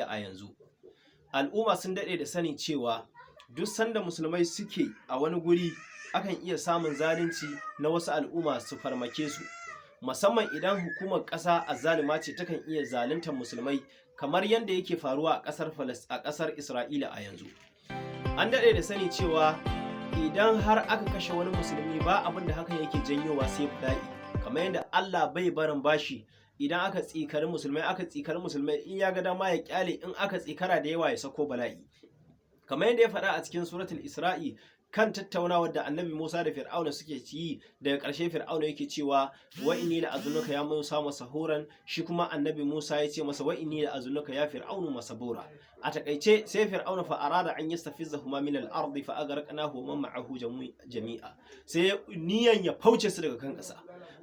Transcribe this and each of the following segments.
Isra'ila a yanzu. Al'umma sun daɗe da sani cewa duk sanda musulmai suke a wani guri, akan iya samun zalunci na wasu al'umma su farmake su, musamman idan hukumar ƙasa azzaluma ce, takan iya zaluntar musulmai, kamar yadda yake faruwa a ƙasar Isra'ila a yanzu. An daɗe da sani cewa idan har aka kashe wani musulmi, ba abin da hakan yake janyowa sai bala'i, kamar yadda Allah bai barin bashi. Idan aka tsikari musulmai, aka tsikari musulmai, in ya ga dama ya kyale, in aka tsikara da yawa ya sako bala'i, kamar yadda ya faɗa a cikin Suratul Isra'i kan tattaunawar da Annabi Musa da Fir'auna suke yi. Daga ƙarshe Fir'auna yake cewa, "Wa inni la azunnuka ya Musa masahuran." Shi kuma Annabi Musa ya ce masa, "Wa inni la azunnuka ya Fir'aunu masabura." A takaice, sai Fir'auna fa arada an yastafizzahuma min al-ardi fa aghraqnahu wa man ma'ahu jami'a, sai niyan ya fauce su daga kan ƙasa.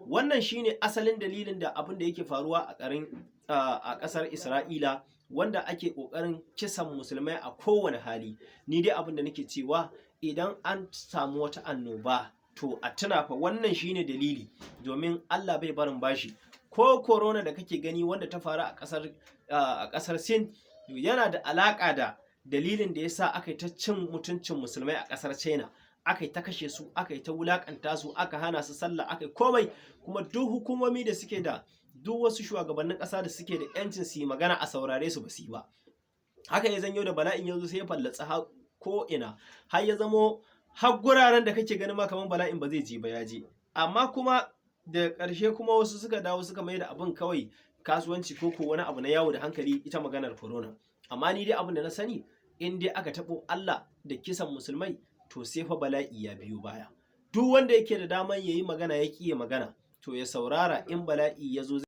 Wannan shine asalin dalilin da abin da yake faruwa a ƙasar Isra'ila, wanda ake ƙoƙarin kisan musulmai a kowane hali. Ni dai abin da nake cewa, idan an samu wata annoba, to a tuna fa wannan shine dalili, domin Allah bai barin bashi. Ko corona da kake gani wanda ta faru a ƙasar Sin, yana da alaƙa da dalilin da yasa aka yi ta cin mutuncin musulmai a ƙasar China, aka yi ta kashe su, aka yi ta wulakanta su, aka hana su sallah, aka yi komai. Kuma duk hukumomi da suke da, duk wasu shugabannin ƙasa da suke da yancin su yi magana a saurare su, ba su yi ba. Haka ya zanyo da bala'in yanzu sai ya fallatsa ko ina, har ya zamo har guraren da kake ganin ma kamar bala'in ba zai je ba, ya je. Amma kuma da ƙarshe kuma wasu suka dawo suka mai da abin kawai kasuwanci ko wani abu na yawo da hankali, ita maganar corona. Amma ni dai abin da na sani, in dai aka taɓo Allah da kisan musulmai, to sai fa bala'i ya biyo baya. Duk wanda yake da daman yayi magana ya ƙi magana, to ya saurara, in bala'i ya zo.